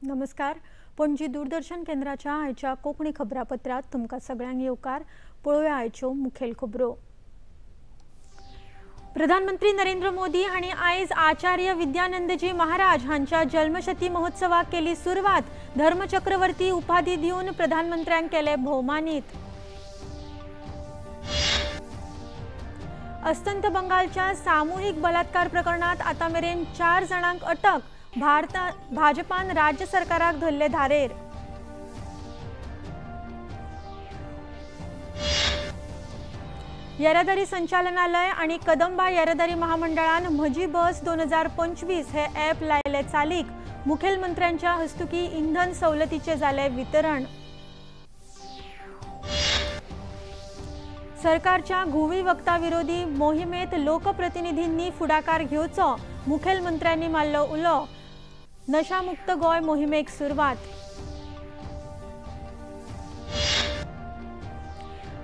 नमस्कार, पणजी दूरदर्शन केंद्राच्या आयच्या कोंकणी खबरापत्रांत तुमकां सगळ्यांक येवकार. पळोवया आयच्यो मुखेल खबरो. प्रधानमंत्री नरेंद्र मोदी हांणी आयज आचार्य विद्यानंदजी महाराज हांच्या जल्मशती महोत्सवाक केली सुरवात. धर्मचक्रवर्ती उपाधी दिवन प्रधानमंत्र्यांक केले भोवमानीत. अस्तंत बंगालच्या सामुहीक बलात्कार प्रकरणात आतां मेरेन 4 जाणांक अटक. भाजपान राज्य सरकाराक धरले धारेर. येरादारी संचालनालय आणि कदंबा येरादारी महामंडळान म्हजी बस 2025 हे ॲप लायले चालीक. मुखेलमंत्र्यांच्या हस्तुकी इंधन सवलतीचे जाले वितरण. सरकारच्या घुंवळी वखदां विरोधी मोहिमेत लोकप्रतिनिधींनी फुडाकार घेवचो, मुखेलमंत्र्यांनी मारलो उलो. नशामुक्त गोंय मोहिमेक सुरवात.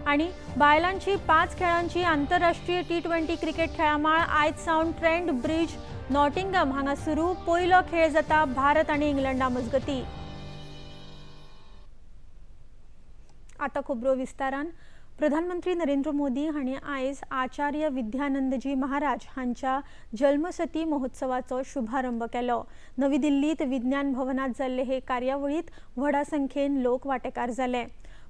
आणि बायलांची 5 खेळांची आंतरराष्ट्रीय T20 cricket खेळामाळ आयज सावन ट्रेंट ब्रिज नॉटिंगम हांगा सुरू. पयलो खेळ जाता भारत आनी इंग्लंडा मजगती. आतां खबरो विस्तारान. प्रधानमंत्री नरेंद्र मोदी हांणी आयज आचार्य विद्यानंदजी महाराज हांच्या जल्मसती महोत्सवाचो शुभारंभ केलो. नवी दिल्लीत विज्ञान भवनात जाल्ले हे कार्यावळीत व्हडा संख्येन लोक वांटेकार जाले.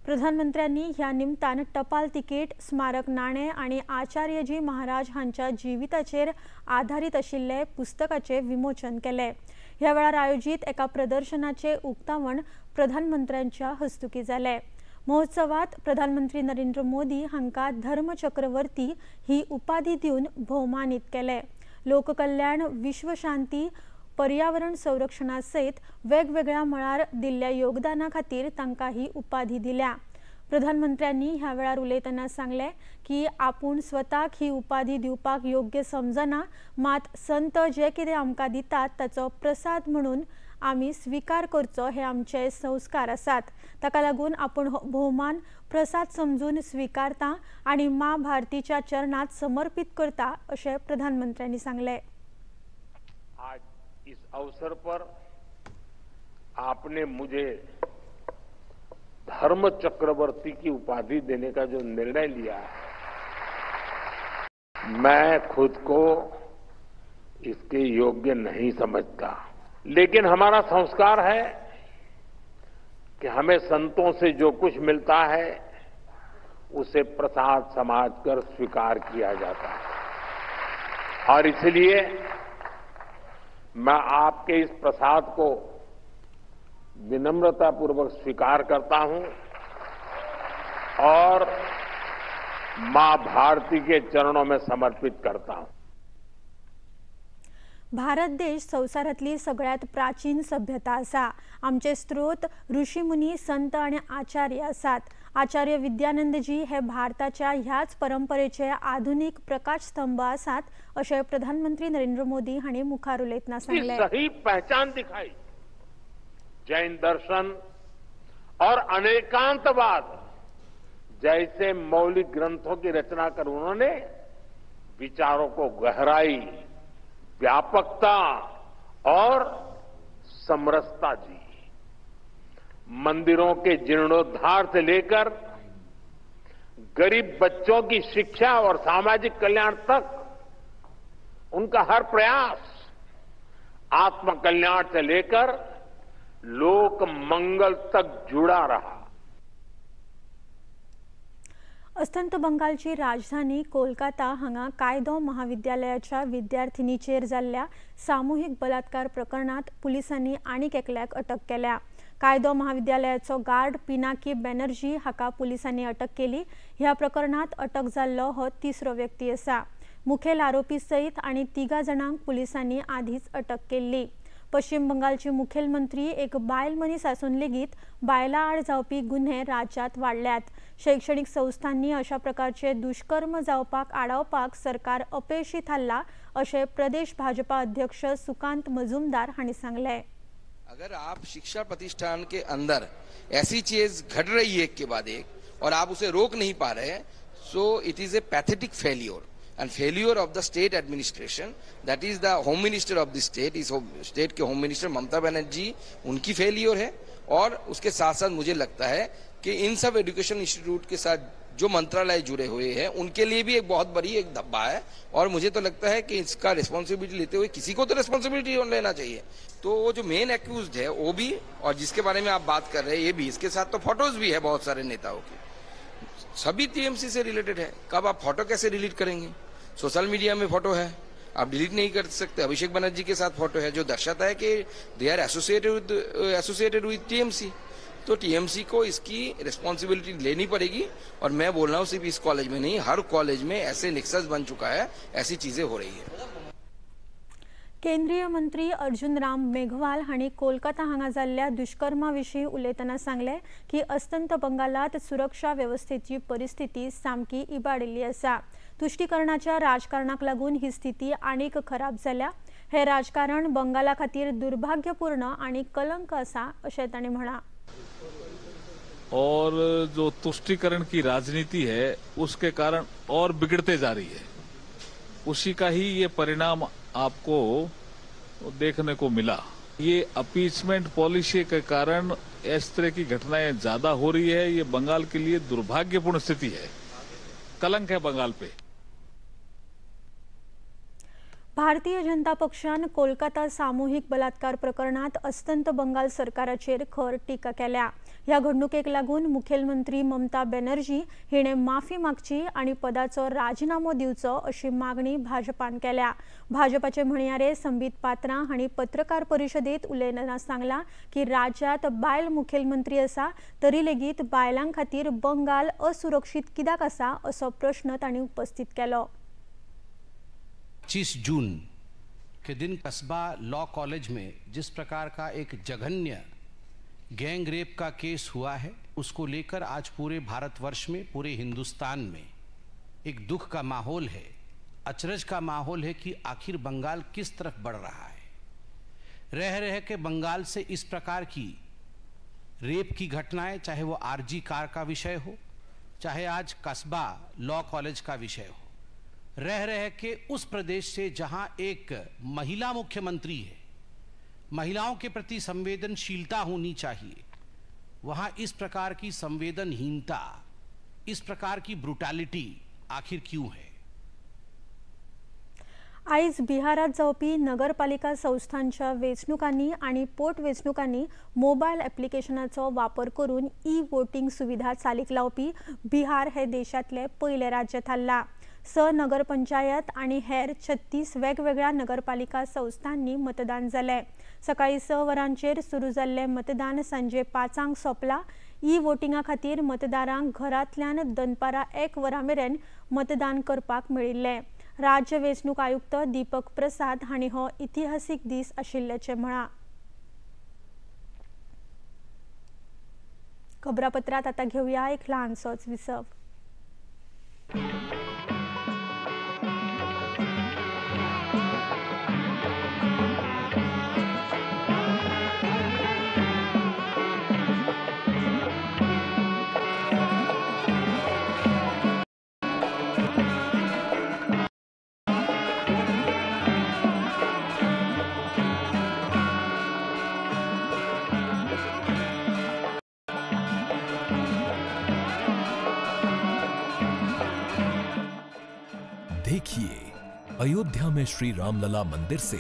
प्रधानमंत्र्यांनी ह्या निमतान टपाल तिकीट, स्मारक नाणे आनी आचार्यजी महाराज हांच्या जिविताचेर आधारीत आशिल्ले पुस्तकाचे विमोचन केले. ह्या वेळार आयोजीत एका प्रदर्शनाचे उक्तावण प्रधानमंत्र्यांच्या हस्तुकी जाले. महोत्सवात प्रधानमंत्री नरेंद्र मोदी हांकां धर्मचक्रवर्ती ही उपाधी दिवन भोवमानीत केले. लोककल्याण, विश्वशांती, पर्यावरण संरक्षणा सयत वेगवेगळ्या मळार दिल्ल्या योगदाना खातीर तांकां ही उपाधी दिल्या. प्रधानमंत्र्यांनी ह्या वेळार उलयतना सांगलें की आपूण स्वताक ही उपाधी दिवपाक योग्य समजना, मात संत जे कितें आमकां दितात ताचो प्रसाद म्हणून आमी स्वीकार करचो हे आमचे संस्कार आसात. ताका लागून आपूण हो भोवमान प्रसाद समजून स्वीकारता आनी मां भारतीच्या चरणात समर्पित करता अशें प्रधानमंत्र्यांनी सांगलें. आज इस अवसर पर आपने मुझे धर्म चक्रवर्ती की उपाधि देने का जो निर्णय लिया है, मैं खुद को इसके योग्य नहीं समझता, लेकिन हमारा संस्कार है कि हमें संतों से जो कुछ मिलता है उसे प्रसाद समाजकर स्वीकार किया जाता है और इसलिए मैं आपके इस प्रसाद को विनम्रतापूर्वक स्वीकार करता हूं और मां भारती के चरणों में समर्पित करता हूं. भारत देश संवसारांतली सगळ्यात प्राचीन सभ्यता आसा. आमचे स्त्रोत ऋषीमुनी, संत आनी आचार्य आसात. आचार्य विद्यानंदजी हे भारताच्या ह्याच परंपरेचे आधुनिक प्रकाश स्तंभ आसात अशें प्रधानमंत्री नरेंद्र मोदी हांणी मुखार उलयतना सांगलें. सही पहचान दिखाई जैन दर्शन और अनेकांतवाद जैसे मौलिक ग्रंथों की रचना कर उन्होंने विचारों को गहराई, व्यापकता और समरसता दी. मंदिरों के जीर्णोद्धार से लेकर गरीब बच्चों की शिक्षा और सामाजिक कल्याण तक उनका हर प्रयास आत्मकल्याण से लेकर लोक मंगल तक जुड़ा रहा. अस्तंत बंगालची राजधानी कोलकाता हांगा कायदो महाविद्यालयाच्या विद्यार्थिनीचेर जाल्ल्या सामुहीक बलात्कार प्रकरणात पुलिसांनी आनीक एकल्याक अटक केल्या. कायदो महाविद्यालयाचो गार्ड पिनाकी बॅनर्जी हाका पुलिसांनी अटक केली. ह्या प्रकरणात अटक जाल्लो हो तिसरो व्यक्ती आसा. मुखेल आरोपी सयत आनी 3 जाणांक पुलिसांनी आदींच अटक केल्ली. पश्चिम बंगालची मुखेलमंत्री एक बायल मनीस आसून लेगीत बायलां आड जावपी गुन्हे राज्यात वाडल्यात. शैक्षणिक संस्थांनी अशा प्रकारचे दुष्कर्म जावपाक आडावपाक सरकार अपेशी थारला अशें प्रदेश भाजपा अध्यक्ष सुकांत मजुमदार हांणी सांगलें. अगर आप शिक्षा प्रतिष्ठान के अंदर ऐसी चीज घट रही है एक के बाद एक और आप उसे रोक नहीं पा रहे, so it is a pathetic failure. and failure of the state administration, that is the home minister of the state, इस स्टेट के होम मिनिस्टर ममता बनर्जी, उनकी फेलियर है। और उसके साथ साथ मुझे लगता है कि in sub education institute K साथ जो मंत्रालय जुड़े हुए हैं उनके लिए भी एक बहुत बड़ी एक धब्बा है। और मुझे तो लगता है कि इसका रिस्पॉन्सिबिलिटी लेते हुए किसी को तो रिस्पॉन्सिबिलिटी लेना चाहिए। तो वो जो मेन एक्यूज्ड है वो भी, और जिसके बारे में आप बात कर रहे हैं ये भी, इसके साथ तो फोटोज भी है बहुत सारे नेताओं के, सभी टीएमसी से रिलेटेड है। कब आप फोटो कैसे डिलीट करेंगे? सोशल मीडिया में फोटो है, आप डिलीट नहीं कर सकते। अभिषेक बनर्जी के साथ फोटो है जो दर्शाता है कि they are associated with TMC. तो टीएमसी को इसकी रिस्पॉन्सिबिलिटी लेनी पड़ेगी। और मैं बोल रहा हूँ सिर्फ इस कॉलेज में नहीं, हर कॉलेज में ऐसे नेक्सस बन चुका है, ऐसी चीजें हो रही है। केंद्रीय मंत्री अर्जुन राम मेघवाल हांणी कोलकाता हांगा जाल्ल्या दुष्कर्मा विशीं उलयतना सांगलें की अस्तंत बंगालांत सुरक्षा वेवस्थेची परिस्थिती सामकी इबाडिल्ली आसा। तुश्टीकरणाच्या राजकारणाक लागून ही स्थिती आनीक खराब जाल्या। हे राजकारण बंगाला खातीर दुर्भाग्यपूर्ण आनी कलंक आसा अशें तांणी म्हळां। और जो तुष्टिकरण की राजनीति है उसके कारण और बिगड़ते जा रही है, उसी का ही ये परिणाम आपको देखने को मिला। ये अपीचमेंट पॉलिसी के कारण इस तरह की घटनाएं ज्यादा हो रही है। ये बंगाल के लिए दुर्भाग्यपूर्ण स्थिति है, कलंक है बंगाल पे। भारतीय जनता पक्षान कोलकाता सामूहिक बलात्कार प्रकरणात अस्तंत बंगाल सरकाराचेर खर टीका केल्या। ह्या घडणुकेक लागून मुखेलमंत्री ममता बॅनर्जी हिणे माफी मागची आनी पदाचो राजीनामो दिवचो अशी मागणी भाजपान केल्या। भाजपाचे म्हणयारे संबित पात्रा हांणी पत्रकार परिशदेत उलयतना सांगला की राज्यात बायल मुखेलमंत्री आसा तरी लेगीत बायलां खातीर बंगाल असुरक्षीत कित्याक आसा असो प्रश्न तांणी उपस्थित केलो। 25 जून के दिन कस्बा लॉ कॉलेज में जिस प्रकार का एक जघन्य गैंग रेप का केस हुआ है, उसको लेकर आज पूरे भारतवर्ष में, पूरे हिंदुस्तान में एक दुख का माहौल है, अचरज का माहौल है कि आखिर बंगाल किस तरफ बढ़ रहा है। रह रह के बंगाल से इस प्रकार की रेप की घटनाएं, चाहे वो आरजी कार का विषय हो, चाहे आज कस्बा लॉ कॉलेज का विषय हो, रह रह के उस प्रदेश से जहां एक महिला मुख्यमंत्री है, महिलाओं के प्रति संवेदनशीलता होनी चाहिए, वहां इस प्रकार की संवेदनहीनता, इस प्रकार की ब्रुटैलिटी आखिर क्यों है। आयज बिहारात जावपी नगरपालिका संस्थांच्या वेंचणुकांनी आनी पोटवेंचणुकांनी मोबायल एप्लिकेशनाचो वापर करून ई वोटिंग सुविधा चालीक लावपी बिहार हे देशांतलें पयलें राज्य थारलां। 6 नगरपंचायत आनी हेर 36 वेगवेगळ्या नगरपालिका संस्थांनी मतदान जालें। सकाळी 6 वरांचेर सुरू जाल्लें मतदान सांजे 5 सोंपलां। ई वोटिंगा खातीर मतदारांक घरांतल्यान दनपारां 1 वरां मेरेन मतदान करपाक मेळिल्लें। राज्य वेंचणूक आयुक्त दीपक प्रसाद हांणी हो इतिहासीक दीस आशिल्ल्याचें म्हळां। खबरापत्रांत आतां घेवया एक ल्हानसोच विसव। देखिए अयोध्या में श्री रामलला मंदिर से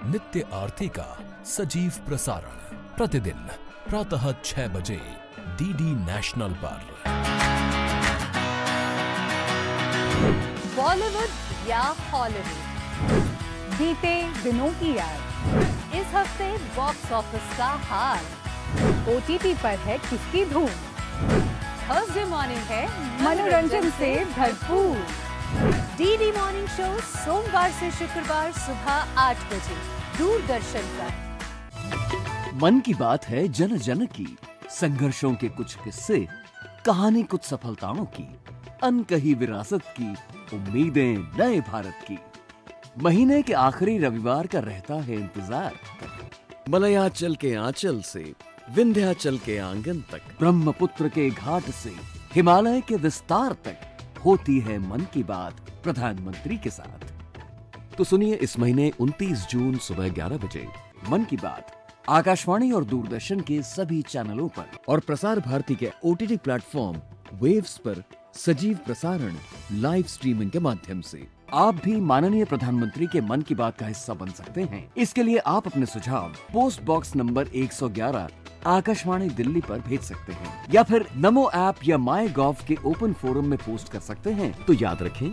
नित्य आरती का सजीव प्रसारण प्रतिदिन प्रातः 6 बजे डीडी नेशनल पर। बॉलीवुड या हॉलीवुड, बीते दिनों की याद, इस हफ्ते बॉक्स ऑफिस का हाल, ओटीटी पर है किसकी धूम, थर्सडे मॉर्निंग है मनोरंजन से भरपूर। डीडी मॉर्निंग शो सोमवार से शुक्रवार सुबह 8 बजे दूरदर्शन पर। मन की बात है जन जन की, संघर्षों के कुछ किस्से, कहानी कुछ सफलताओं की, अनकही विरासत की, उम्मीदें नए भारत की। महीने के आखिरी रविवार का रहता है इंतजार। मलयाचल के आंचल से विंध्याचल के आंगन तक, ब्रह्मपुत्र के घाट से हिमालय के विस्तार तक, होती है मन की बात प्रधानमंत्री के साथ। तो सुनिए इस महीने 29 जून सुबह 11 बजे मन की बात आकाशवाणी और दूरदर्शन के सभी चैनलों पर और Prasar Bharati K OTT platform waves पर सजीव प्रसारण लाइव स्ट्रीमिंग के माध्यम से। आप भी माननीय प्रधानमंत्री के मन की बात का हिस्सा बन सकते हैं। इसके लिए आप अपने सुझाव post box number 111 Akashvani Delhi पर भेज सकते हैं या फिर नमो ऐप या my gov K open forum में पोस्ट कर सकते हैं। तो याद रखें,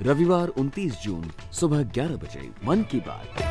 रविवार 29 जून सुबह 11 बजे मन की बात।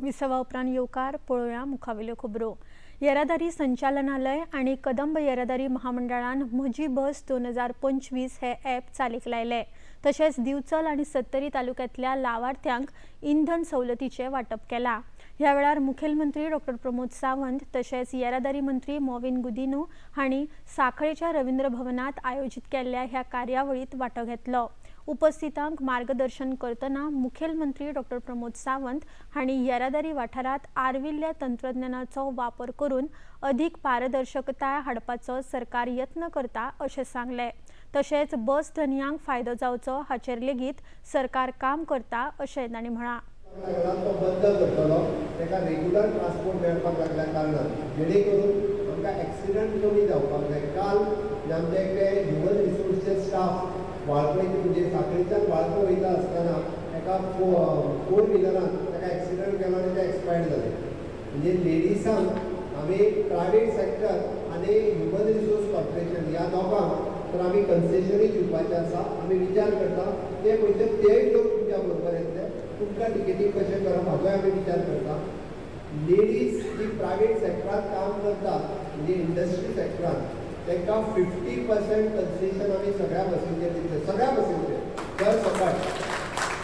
विसवा उपरांत येवकार पळोवया मुखावेल्यो खबरो। येरादारी संचालनालय आनी कदंब येरादारी महामंडळान म्हजी बस 2025 हे ॲप चालीक लायले। तशेंच दिवचल आनी सत्तरी तालुक्यांतल्या लावार्थ्यांक इंधन सवलतीचें वांटप केलां। ह्या वेळार मुखेलमंत्री डॉक्टर प्रमोद सावंत तशेंच येरादारी मंत्री मॉविन गुदिन्हो हांणी सांखळेच्या रवींद्र भवनांत आयोजीत केल्ल्या ह्या कार्यावळींत वांटो घेतलो। उपस्थितांक मार्गदर्शन करतना मुखेलमंत्री डॉक्टर प्रमोद सावंत हांणी येरादारी वाठारांत आर्विल्ल्या तंत्रज्ञानाचो वापर करून अधिक पारदर्शकताय हाडपाचो सरकार यत्न करता अशें सांगलें। तशेंच बस धनयांक फायदो जावचो हाचेर लेगीत सरकार काम करता अशें तांणी म्हळां। बंद करतलो ताका रेगुलर ट्रान्सपोर्ट मेळपाक लागल्या कारणान जेणे करून आमकां एक्सिडंट कमी जावपाक जाय। काल आमचे एकटे ह्युमन रिसोर्सचे स्टाफ वाळपय म्हणजे सांखळेच्यान वाळपय वयता आसतना एका फोर व्हिलरान ताका एक्सिडंट केलो आनी ते एक्सपायर्ड जाले। म्हणजे लेडिसांक आमी प्रायवेट सेक्टर आनी ह्युमन रिसोर्स कॉर्पोरेशन ह्या दोगांक तर आमी कन्सेशनूय दिवपाचें आसा। आमी विचार करता ते पयशे तेय लोक तुमच्या बरोबर येतले, तुमकां टिकेटींग कशें करप हाचोय आमी विचार करता। लेडीज जी प्रायवेट सेक्टरांत काम करतात म्हणजे इंडस्ट्री सेक्टरांत तांकां 50% कन्सेशन आमी सगळ्या बसींचेर दितले, सगळ्या बसींचेर दर सकाळ।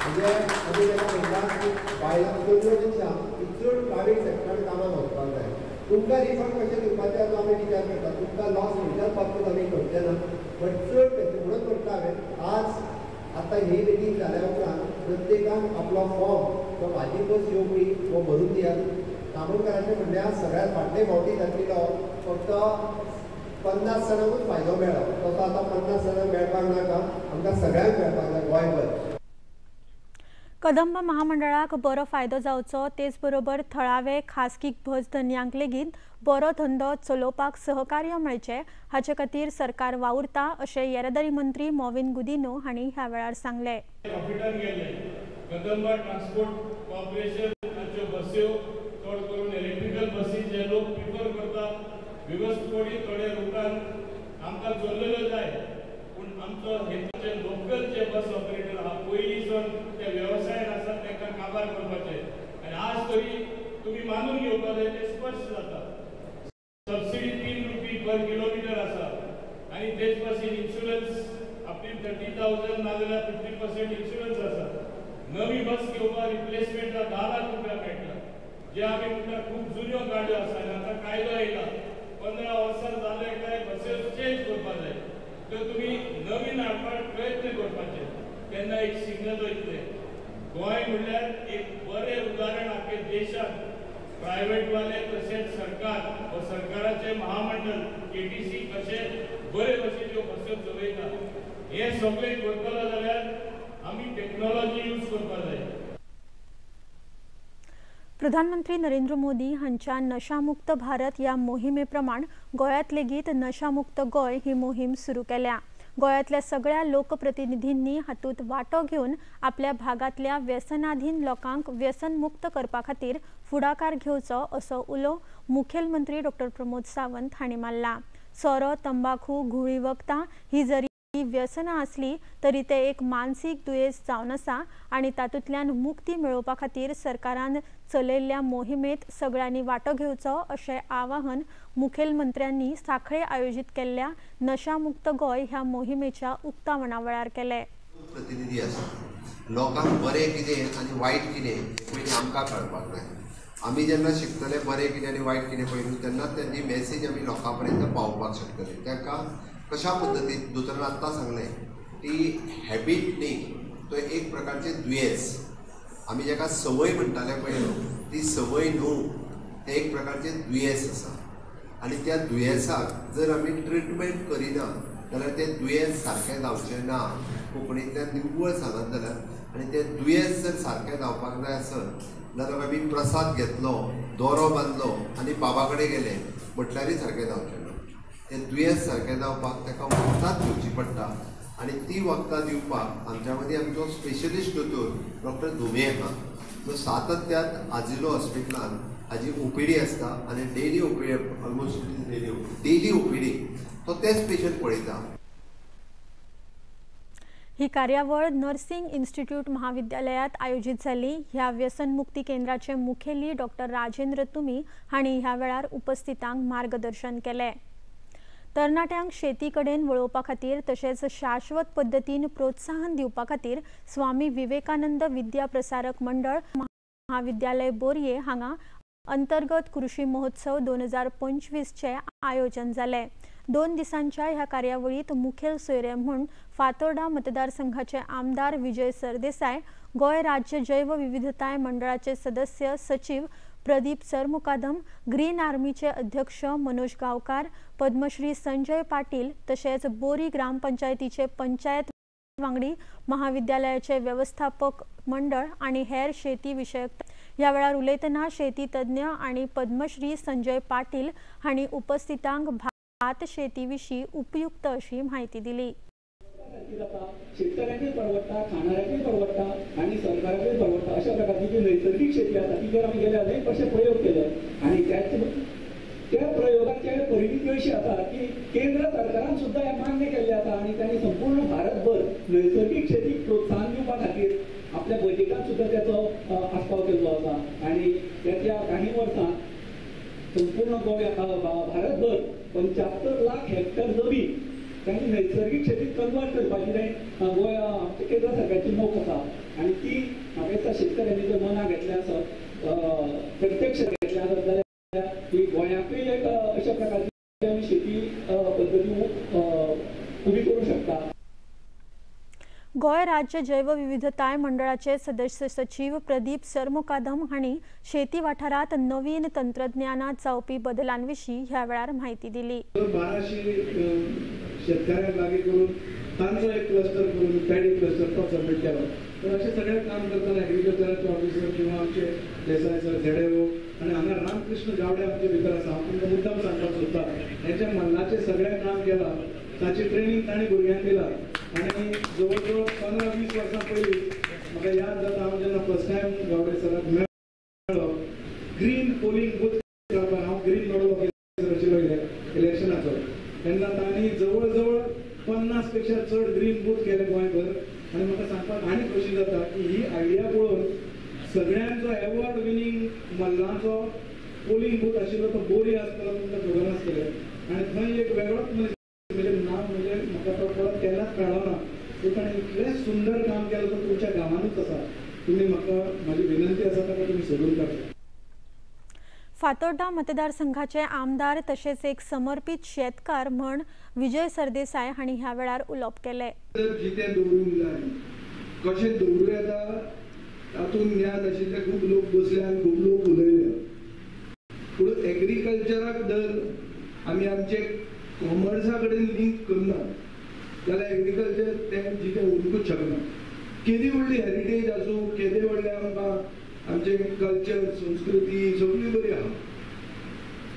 म्हणजे आमी ताका म्हणटा की बायलां चलयो मनशां ही चड प्रायवेट सेक्टरान कामाक वचपाक जाय। तुमकां रिफंड कशें दिवपाचें हाचो आमी विचार करता। तुमकां लॉस खंयच्याच बाबतींत आमी करचे ना, बट चड पैसे म्हणून म्हणटा हांवें आज आतां ही मिटींग जाल्या उपरांत प्रत्येकान आपलो फॉर्म तो म्हाजी बस येवपी हो भरून दियात। तामणकाराचें म्हणल्यार सगळ्यात फाटले फावटी जातलो फक्त 50 जाणांकूच फायदो मेळ्ळो, तसो आतां 50 जाणांक मेळपाक नाका, आमकां सगळ्यांक मेळपाक जाय गोंयभर। कदंब महामंडळाक बरो फायदो जावचो तेच बरोबर थळावे खासगी बस धनयांक लेगीत बरो धंदो चलोवपाक सहकार्य मेळचें हाचे खातीर सरकार वावुरता अशें येरादारी मंत्री मॉविन गुदिन्हो हांणी ह्या वेळार सांगलें। कदंबा ट्रान्सपोर्ट कॉर्पोरेशनाच्यो बस्यो चड करून इलेक्ट्रिकल बसी जे लोक प्रिफर करतात वेवस्थपणी थोडे रुटान आमकां चल्लेलो जाय, पूण आमचो हेचे लोकल जे बस ऑपरेटर आहा पयलीं सावन ते वेवसायान आसात तांकां काबार करपाचे आनी आज तरी तुमी मानून घेवपा जाय ते स्पश्ट जाता। सबसिडी 3 रुपये पर किलोमिटर आसा आनी तेच भाशेन इन्शुरन्स आपली 30,000 नाजाल्यार 50% इन्शुरन्स आसा। नवी बस घेवपाक रिप्लेसमेंटाक 10 लाख रुपया मेळटा, जे आमी म्हणटा खूब जुन्यो गाडयो आसा आनी आतां कायदो येयला 15 वर्सां जाले काय बस्यो चेंज करपाक जाय, तर तुमी नवीन हाडपाक प्रयत्न करपाचे तेन्ना एक सिग्नल वयतले। गोंय म्हणल्यार एक बरें उदाहरण आख्खे देशाक प्रायवेटवाले तशेंच सरकार व सरकाराचे महामंडळ KTC कशें बरे भशेन ह्यो बस्यो चलयता। हें सगळें करतलो जाल्यार आमी टेक्नॉलॉजी यूज करपाक जाय। प्रधानमंत्री नरेंद्र मोदी हांच्या नशामुक्त भारत ह्या मोहिमे प्रमाण गोंयांत लेगीत नशामुक्त गोंय ही मोहीम सुरू केल्या। गोंयांतल्या सगळ्या लोकप्रतिनिधींनी हातूंत वांटो घेवन आपल्या भागांतल्या व्यसनाधीन लोकांक व्यसनमुक्त करपा खातीर फुडाकार घेवचो असो उलो मुखेलमंत्री डॉक्टर प्रमोद सावंत हांणी मारला। सोरो, तंबाखू, घुंवळी वखदां ही जरी व्यसनां आसली तरी ते एक मानसीक दुयेंस जावन आसा आनी तातूंतल्यान मुक्ती मेळोवपा खातीर सरकारान चलयल्ल्या मोहिमेंत सगळ्यांनी वांटो घेवचो अशें आवाहन मुखेलमंत्र्यांनी सांखळे आयोजीत केल्ल्या नशामुक्त गोंय ह्या मोहिमेच्या उक्तावणा वेळार केलें। प्रतिनिधी आसा लोकांक बरें कितें आनी वायट कितें पयलीं आमकां कळपाक जाय। आमी जेन्ना शिकतले बरें कितें आनी वायट कितें पयलू तेन्ना तेजी मॅसेज आमी लोकां पर्यंत पावोवपाक शकतले। तांकां कशा पद्दतीन दोतोरान आत्तां सांगलें ती हॅबीट न्ही, तो एक प्रकारचें दुयेंस, आमी जाका संवय म्हणटाले पळय ती संवय न्हू, तें एक प्रकारचें दुयेंस आसा। आनी त्या दुयेंसाक जर आमी ट्रिटमेंट करिना जाल्यार तें दुयेंस सारकें जावचें ना. कोंकणींतल्यान निव्वळ सांगत जाल्यार आनी तें दुयेंस जर सारकें जावपाक जाय आसत जाल्यार आमी प्रसाद घेतलो, दोरो बांदलो आनी बाबा कडेन गेले म्हटल्यारय सारकें जावचें ना. तें दुयेंस सारकें जावपाक ताका वखदांच घेवची पडटा आनी ती वखदां दिवपाक आमच्या मदीं आमचो स्पेशलिस्ट दोतोर डॉक्टर धुमे आहा, जो सातत्यान आजिलो हॉस्पिटलान हाजी ओपीडी आसता आनी daily OPD, almost daily OPD तो तेच पेशंट पळयता. ही कार्यावळ नर्सिंग इन्स्टिट्यूट महाविद्यालयात आयोजित जाली. ह्या व्यसनमुक्ती केंद्राचे मुखेली डॉक्टर राजेंद्र तुमी हांणी ह्या वेळार उपस्थितांक मार्गदर्शन केलें. तरणाट्यांक शेती कडेन वळोवपा खातीर तशेंच शाश्वत पद्दतीन प्रोत्साहन दिवपा खातीर स्वामी विवेकानंद विद्या प्रसारक मंडळ महाविद्यालय बोरये हांगा अंतर्गत कृषी महोत्सव 2025 चे आयोजन जालें. 2 दिसांच्या ह्या कार्यावळीत मुखेल सोयरे म्हूण फातोर्डा मतदारसंघाचे आमदार विजय सरदेसाय, गोंय राज्य जैव विविधताय मंडळाचे सदस्य सचिव प्रदीप सरमुकादम, ग्रीन आर्मीचे अध्यक्ष मनोज गांवकार, पद्मश्री संजय पाटील तशेंच बोरी ग्रामपंचायतीचे पंचायत वांगडी, महाविद्यालयाचे व्यवस्थापक मंडळ आनी हेर शेती विशयक. ह्या वेळार उलयतना शेती तज्ञ आनी पद्मश्री संजय पाटील हांणी उपस्थितांक भात शेती विशीं उपयुक्त अशी म्हायती दिली. शेतकऱ्यांकूय परवडटा, खाणाऱ्याकूय परवडटा आनी सरकाराकूय परवडटा अशा प्रकारची जी नैसर्गिक शेती आसा तिचेर आमी गेले अनेक वर्षां प्रयोग केले आनी त्या प्रयोगाचे परिणिती अशी आसा की केंद्र सरकारान सुद्दां हें मान्य केल्लें आसा आनी तांणी संपूर्ण भारतभर नैसर्गिक शेतीक प्रोत्साहन दिवपा खातीर आपल्या बजेटान सुद्दां त्याचो आस्पाव केल्लो आसा आनी येत्या काही वर्सां संपूर्ण गोंय भारतभर 75 लाख हेक्टर जमीन तांणी नैसर्गिक शेतीत कन्वर्ट करपाची तें गोंय आमच्या केंद्र सरकारची मोख आसा आनी ती म्हाका दिसता शेतकऱ्यांनी जर मनाक घेतलें आसत, प्रत्यक्ष घेतलें आसत जाल्यार ही गोंयांकूय एक अशा प्रकारची आमी शेती पद्दती उबी करूंक शकता. गोंय राज्य जैवविविधताय मंडळाचे सदस्य सचिव प्रदीप सरमुकादम हांणी शेती वाठारात नवीन तंत्रज्ञानात जावपी बदलांविशीं ह्या वेळार म्हायती दिली. 1200 शेतकऱ्यांक लागीं करून तांचो एक क्लस्टर करून पॅडी क्लस्टर तो सबमीट केलो. तर अशें सगळें काम करतना एग्रीकल्चराचे ऑफिसर किंवा आमचे देसाय सर, झेडेओ आनी हांगा रामकृष्ण गावडे आमचे भितर आसा, हांव तुमकां मुद्दाम सांगपाक सोदता, हेच्या मल्लाचें सगळें काम केलां, ताची ट्रेनींग तांणी भुरग्यांक दिला आनी जवळ जवळ 15-20 वर्सां पयलीं म्हाका याद जाता, हांव जेन्ना फर्स्ट टायम गावडे सराक मेळ्ळो ग्रीन पोलिंग बूथ करपाक, हांव ग्रीन नोडल ऑफिसर आशिल्लो इलेक्शनाचो, तेन्ना तांणी जवळ जवळ 50 पेक्षा चड ग्रीन बूथ केले गोंयभर. आनी म्हाका सांगपाक आनी खोशी जाता की ही आयडिया पळोवन सगळ्यांचो एवॉर्ड विनींग मल्लांचो पोलिंग बूथ आशिल्लो तो बोरी आसतलो, तुमकां खबर आसतलें. आनी थंय एक वेगळोच मनीस, म्हणजे नांव म्हणजे म्हाका तो परत केन्नाच कळ्ळो ना, पूण ताणें इतलें सुंदर काम केलां तो तुमच्या गांवानूच आसा. तुमी म्हाका म्हाजी विनंती आसा ताका तुमी सोदून काडचें. फातोर्डा मतदारसंघाचे आमदार तशेंच एक समर्पित शेतकार म्हण विजय सरदेसाय हांणी ह्या वेळार उलोवप केलें. जितें दवरूंक जाय, कशें दवरूं येता तातूंत ज्ञान आशिल्ले खूब लोक बसले आनी खूब लोक उलयले. पूण एग्रीकल्चराक जर आमी आमचे कॉमर्सा कडेन लिंक करना जाल्यार एग्रीकल्चर तें जितें उरूंकूच शकना. केदी व्हडली हेरिटेज आसूं, केदे व्हडलें आमकां आमचें कल्चर संस्कृती सगळी बरी आहा,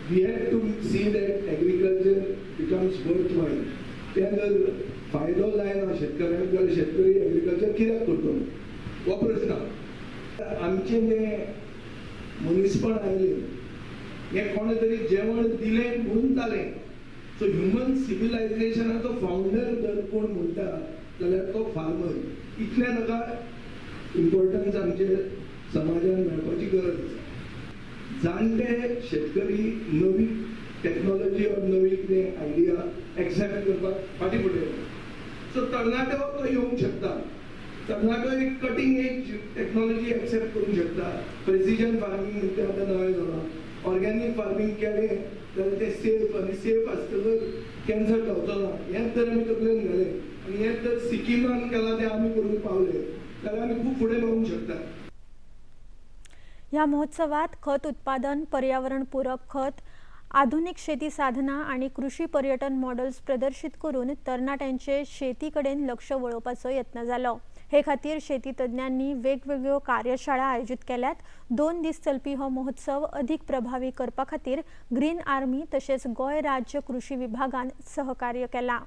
we have to see that agriculture becomes worthwhile. तें जर फायदो जायना शेतकऱ्यांक जाल्यार शेतकरी एग्रीकल्चर कित्याक करतलो हो प्रश्न. आमचें जें मनीसपण आयलें हें कोणें तरी जेवण दिलें म्हणून जालें. सो ह्युमन सिविलायझेशनाचो फावंडर जर कोण म्हणटा जाल्यार तो फार्मर. इतलें ताका इम्पॉर्टन्स आमचे समाजान मेळपाची गरज आसा. जाणटे शेतकरी नवी टॅक्नोलॉजी ऑर नवी कितें आयडिया एक्सेप्ट करपाक फाटीं फुडें येता. सो तरणाटो तो येवंक शकता, तरणाटो एक कटींग एज टॅक्नोलॉजी एक्सेप्ट करूंक शकता. प्रेसिजन फार्मींग म्हणटा आतां नवें जालां, ऑर्गेनीक फार्मींग केलें जाल्यार तें सेफ आनी सेफ आसतकच कॅन्सर जावचो ना, हेंच जर आमी तकलेन घालें आनी हेंच जर सिक्किमान केलां तें आमी करूंक पावले जाल्यार आमी खूब फुडें पावूंक शकता. ह्या महोत्सवात खत उत्पादन, पर्यावरणपूरक खत, आधुनिक शेती साधनां आनी कृषी पर्यटन मॉडल्स प्रदर्शीत करून तरणाट्यांचे शेती कडेन लक्ष वळोवपाचो यत्न जालो। हे खातीर शेती तज्ञांनी वेगवेगळ्यो कार्यशाळा आयोजीत केल्यात। 2 दीस चलपी हो महोत्सव अधिक प्रभावी करपा खातीर ग्रीन आर्मी तशेंच गोंय राज्य कृषी विभागान सहकार्य केलां।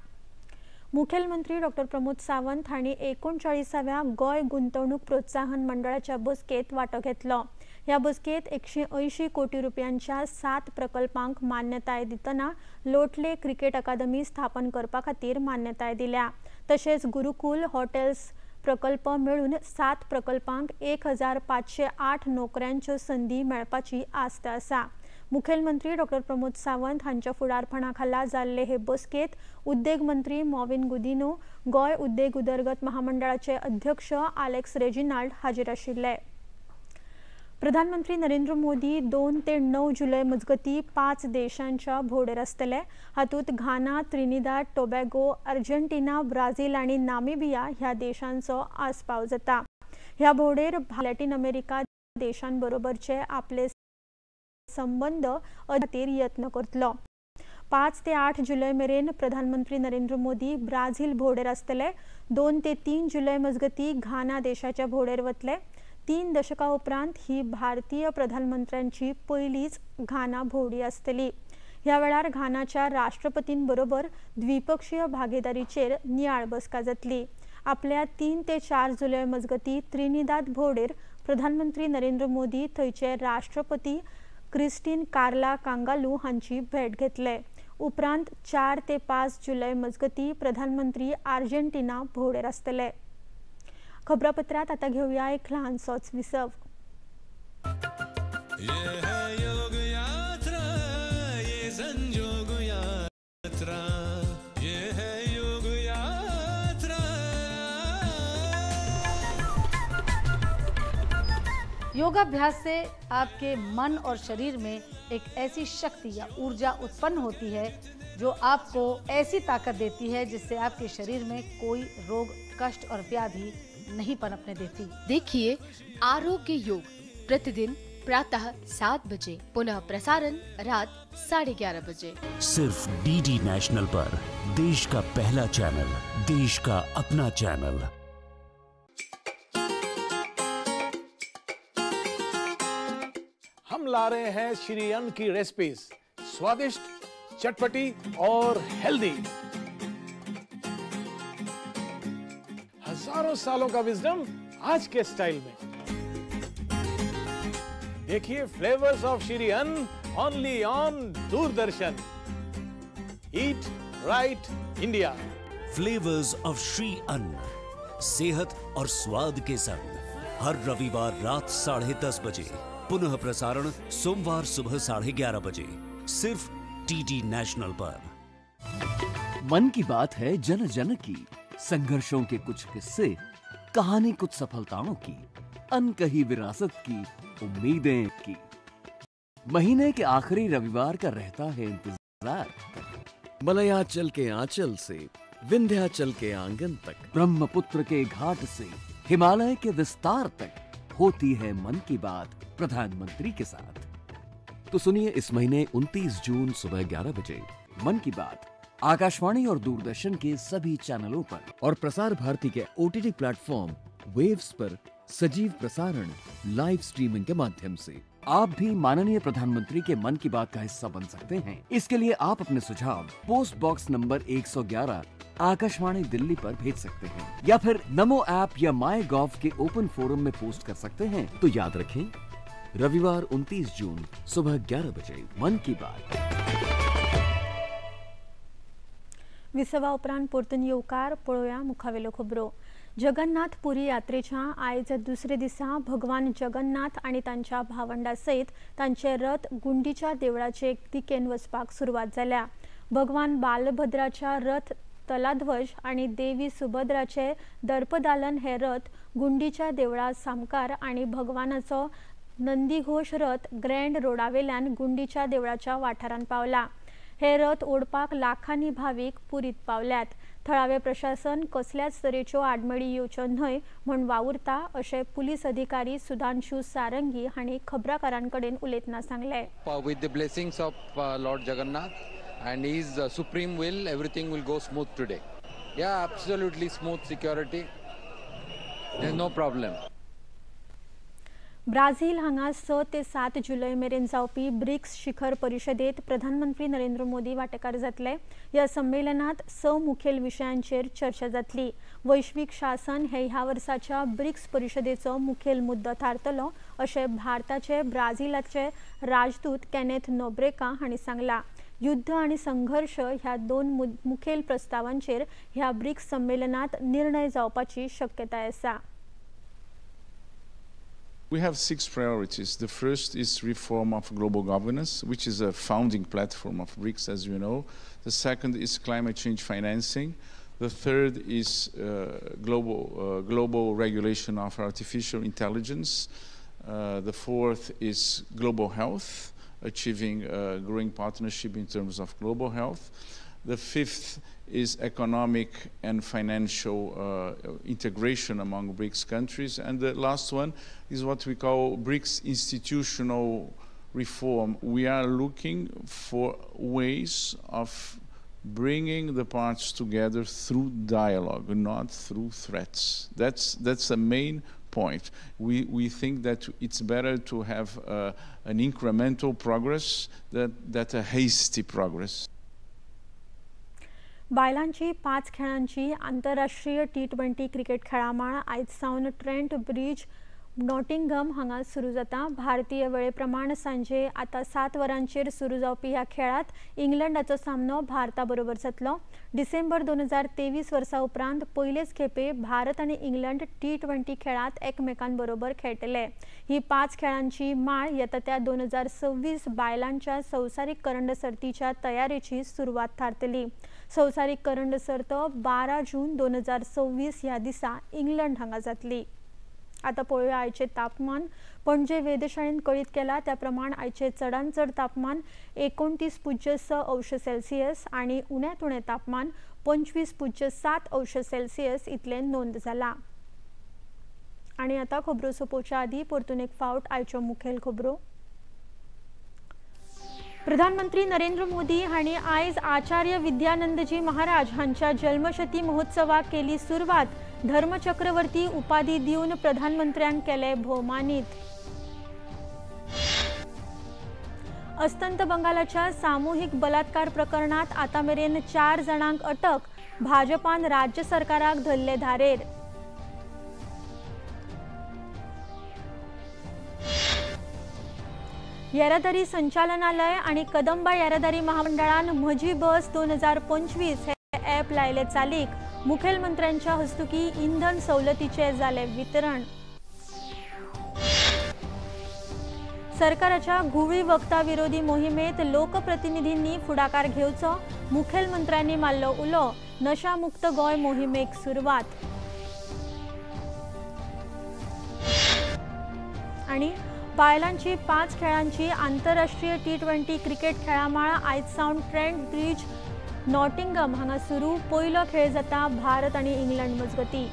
मुखेलमंत्री डॉ प्रमोद सावंत हांणी 39व्या गोंय गुंतवणूक प्रोत्साहन मंडळाच्या बसकेत वांटो घेतलो। ह्या बसकेत 180 कोटी रुपयांच्या 7 प्रकल्पांक मान्यताय दितना लोटले क्रिकेट अकादमी स्थापन करपा खातीर मान्यताय दिल्या। तशेंच गुरुकुल हॉटेल्स प्रकल्प मेळून 7 प्रकल्पांक 1508 नोकऱ्यांच्यो संदी मेळपाची आस्त आसा। मुखेलमंत्री डॉ प्रमोद सावंत हांच्या फुडारपणा खाला जाल्ले हे बसकेत उद्देग मंत्री मॉविन गुदिनो, गोंय उद्देग उदरगत महामंडळाचे अध्यक्ष आलेक्स रेजिनाल्ड हाजीर आशिल्ले। प्रधानमंत्री नरेंद्र मोदी 2 ते 9 जुलय मजगती 5 देशांच्या भोंवडेर आसतले। हातूंत Ghana, Trinidad, Tobago, Argentina, Brazil आनी नामिबिया ह्या देशांचो आस्पाव जाता। ह्या भोंवडेर लॅटीन अमेरिका देशांबरोबरचे आपले संबंध खातीर यत्न करतलो। 5 ते 8 जुलय मेरेन प्रधानमंत्री नरेंद्र मोदी ब्राझील भोंवडेर आसतले। 2 ते 3 जुलय मजगती घाना देशाच्या भोंवडेर वतले। 3 दशकां उपरांत ही भारतीय प्रधानमंत्र्यांची पयलीच घाना भोंवडी आसतली। ह्या वेळार घानाच्या राष्ट्रपतींबरोबर द्विपक्षीय भागीदारीचेर नियाळ बसका जातली। आपल्या 3 ते 4 जुलय मजगती त्रिनिदाद भोंवडेर प्रधानमंत्री नरेंद्र मोदी थंयचे राष्ट्रपती क्रिस्टीन कार्ला कांगालू हांची भेट घेतले। उपरांत 4 ते 5 जुलय मजगती प्रधानमंत्री आर्जेंटिना भोंवडेर आसतले। खबरापत्रात आता घेऊया एक ल्हानसोच विसव। ये है योग यात्रा, ये संजोग यात्रा, ये है योग यात्रा। योगाभ्यास से आपके मन और शरीर में एक ऐसी शक्ति या ऊर्जा उत्पन्न होती है जो आपको ऐसी ताकत देती है जिससे आपके शरीर में कोई रोग, कष्ट और व्याधि नहीं पनपने देती। देखिए आरोग्य योग प्रतिदिन प्रातः 7 बजे, पुनः प्रसारण रात 11:30 बजे, सिर्फ डीडी नेशनल पर। देश का पहला चैनल, देश का अपना चैनल। हम ला रहे हैं श्री अन्न की रेसिपीज, स्वादिष्ट, चटपटी और हेल्दी। हजारों सालों का विजडम आज के स्टाइल में। देखिए flavours of Shri Anna only on Doordarshan. Eat right India. Flavours of Shri Anna, सेहत और स्वाद के संग, हर रविवार रात 10:30 बजे, पुनः प्रसारण सोमवार सुबह 11:30 बजे, सिर्फ डीडी नेशनल पर। मन की बात है जन जन की, संघर्षों के कुछ किस्से, कहानी कुछ सफलताओं की, अनकही विरासत की, उम्मीदें की। महीने के आखिरी रविवार का रहता है इंतजार। मलयाचल के आंचल से विंध्याचल के आंगन तक, ब्रह्मपुत्र के घाट से हिमालय के विस्तार तक होती है मन की बात प्रधानमंत्री के साथ। तो सुनिए इस महीने 29 जून सुबह 11 बजे मन की बात आकाशवाणी और दूरदर्शन के सभी चैनलों पर और Prasar Bharati K OTT platform waves पर सजीव प्रसारण लाइव स्ट्रीमिंग के माध्यम से। आप भी माननीय प्रधानमंत्री के मन की बात का हिस्सा बन सकते हैं। इसके लिए आप अपने सुझाव post box number 111 Akashvani Delhi पर भेज सकते हैं या फिर नमो ऐप या माई गॉव के ओपन फोरम में पोस्ट कर सकते हैं। तो याद रखें, रविवार 29 जून सुबह 11 बजे मन की बात। विसवा उपरांत परतून येवकार. पळोवया मुखावेल्यो खबरो. जगन्नाथ पुरी यात्रेच्या आयज दुसरे दिसा भगवान जगन्नाथ आनी तांच्या भावंडा सयत तांचे रथ गुंडीच्या देवळाचे दिकेन वचपाक सुरवात जाल्या. भगवान बालभद्राच्या रथ तलाध्वज आनी देवी सुभद्राचे दर्पदालन हे रथ गुंडीच्या देवळा सामकार आनी भगवानाचो नंदीघोष रथ ग्रँड रोडावेल्यान गुंडीच्या देवळाच्या वाठारांत पावला. हे रथ ओडपाक लाखांनी भावीक पुरीत पावल्यात. थळावे प्रशासन कसल्याच तरेच्यो आडमेळी येवच्यो न्हय म्हूण वावुरता अशें पुलीस अधिकारी सुधांशु सारंगी हांणी खबराकारां कडेन उलयतना सांगलें. With the blessings of Lord Jagannath and his supreme will, everything will go smooth today. Yeah, absolutely smooth security. There's no problem. Brazil हांगा 6 ते 7 जुलय मेरेन जावपी ब्रिक्स शिखर परिशदेत प्रधानमंत्री नरेंद्र मोदी वांटेकार जातले. ह्या संमेलनात 6 मुखेल विशयांचेर चर्चा जातली. वैश्वीक शासन हे ह्या वर्साच्या ब्रिक्स परिशदेचो मुखेल मुद्दो थारतलो अशें भारताचे ब्राझीलाचे राजदूत केनेथ नोब्रेका हांणी सांगलां. युद्ध आनी संघर्ष ह्या 2 मुखेल प्रस्तावांचेर ह्या ब्रिक्स संमेलनात निर्णय जावपाची शक्यताय आसा. We have 6 priorities. The first is reform of global governance, which is a founding platform of BRICS, as you know. The second is climate change financing. The third is global regulation of artificial intelligence. The fourth is global health, achieving a growing partnership in terms of global health. The fifth is economic and financial integration among BRICS countries. And the last one is what we call BRICS institutional reform. We are looking for ways of bringing the parts together through dialogue, not through threats. That's the main point. We think that it's better to have an incremental progress than a hasty progress. बायलांची 5 खेळांची आंतरराष्ट्रीय T20 cricket खेळामाळ आयज सावन Trent bridge Nottingham हांगा सुरू जाता. भारतीय वेळेप्रमाण सांजे आतां 7 वरांचेर सुरू जावपी ह्या खेळांत इंग्लंडाचो सामनो भारता बरोबर जातलो. डिसेंबर 2023 वर्सा उपरांत पयलेच खेपे भारत आनी इंग्लंड T20 खेळांत एकमेकांबरोबर खेळटले. ही 5 खेळांची माळ येता त्या 2026 बायलांच्या संवसारीक करंड सर्तीच्या तयारेची सुरवात थारतली. संवसारीक करंड सर्त 12 जून 2026 ह्या दिसा इंग्लंड हांगा जातली. आता पळोवया आयचे तापमान. पणजे वेधशाळेन कळीत केला त्या प्रमाण आयचे चडांत चड तापमान 29.6 अंश सेल्सियस आनी उण्यांत उणें तापमान 25.7 अंश सेल्सियस इतलें नोंद जाला. आनी आतां खबरो सोंपोवच्या आदीं परतून एक फावट आयच्यो मुखेल खबरो. प्रधानमंत्री नरेंद्र मोदी हांणी आयज आचार्य विद्यानंदजी महाराज हांच्या जल्मशती महोत्सवाक केली सुरवात. धर्मचक्रवर्ती उपाधी दिवन प्रधानमंत्र्यांक केले भोवमानीत. अस्तंत बंगालाच्या सामूहिक बलात्कार प्रकरणात आतां मेरेन 4 जाणांक अटक. भाजपान राज्य सरकाराक धरले धारेर. येरादारी संचालनालय आनी कदंबा येरादारी महामंडळान म्हजी बस 2025 हे ॲप लायले चालीक. मुखेलमंत्र्यांच्या हस्तुकी इंधन सवलतीचे जाले वितरण. सरकाराच्या घुंवळी वखदां विरोधी मोहिमेत लोकप्रतिनिधींनी फुडाकार घेवचो, मुखेलमंत्र्यांनी मारलो उलो. नशामुक्त गोंय मोहिमेक सुरवात. आनी बायलांची 5 खेळांची आंतरराष्ट्रीय T20 cricket खेळामाळ आयज सावन ट्रेंट ब्रिज नॉटिंगम हांगा सुरू. पयलो खेळ जाता भारत आनी इंग्लंड मजगती.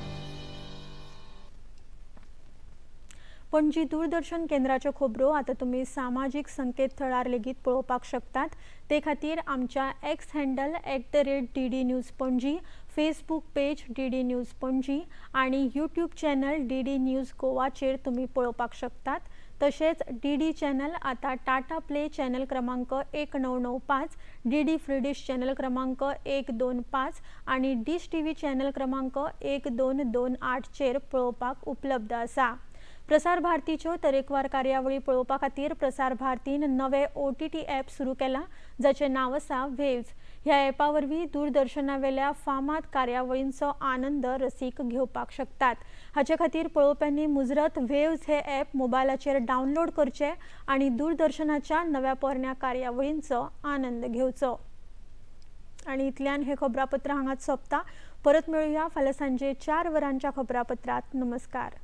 पणजी दूरदर्शन केंद्राच्यो खबरो आतां तुमी सामाजीक संकेतथळार लेगीत पळोवपाक शकतात. ते खातीर आमच्या X handle @DD News Panaji, Facebook page DD News Panaji आनी यूट्यूब चॅनल DD news गोवाचेर तुमी पळोवपाक शकतात. तशेंच DD channel आतां टाटा प्ले चॅनल क्रमांक 1995, DD free dish channel क्रमांक 125 आनी डिश TV channel क्रमांक 1228 चेर पळोवपाक उपलब्ध आसा. प्रसार भारतीच्यो तरेकवार कार्यावळी पळोवपा खातीर प्रसार भारतीन नवे OTT app सुरू केला, जाचें नांव आसा वेव्ज. ह्या ॲपा वरवीं दूरदर्शनावेल्या फामाद कार्यावळींचो आनंद रसीक घेवपाक शकतात. हाचे खातीर पळोवप्यांनी मुजरत वेव्ज हे ॲप मोबायलाचेर डावनलोड करचे आनी दूरदर्शनाच्या नव्या पोरण्या कार्यावळींचो आनंद घेवचो. आनी इतल्यान हे खबरापत्र हांगाच सोंपता. परत मेळुया फाल्यां सांजे 4 वरांच्या खबरापत्रांत. नमस्कार.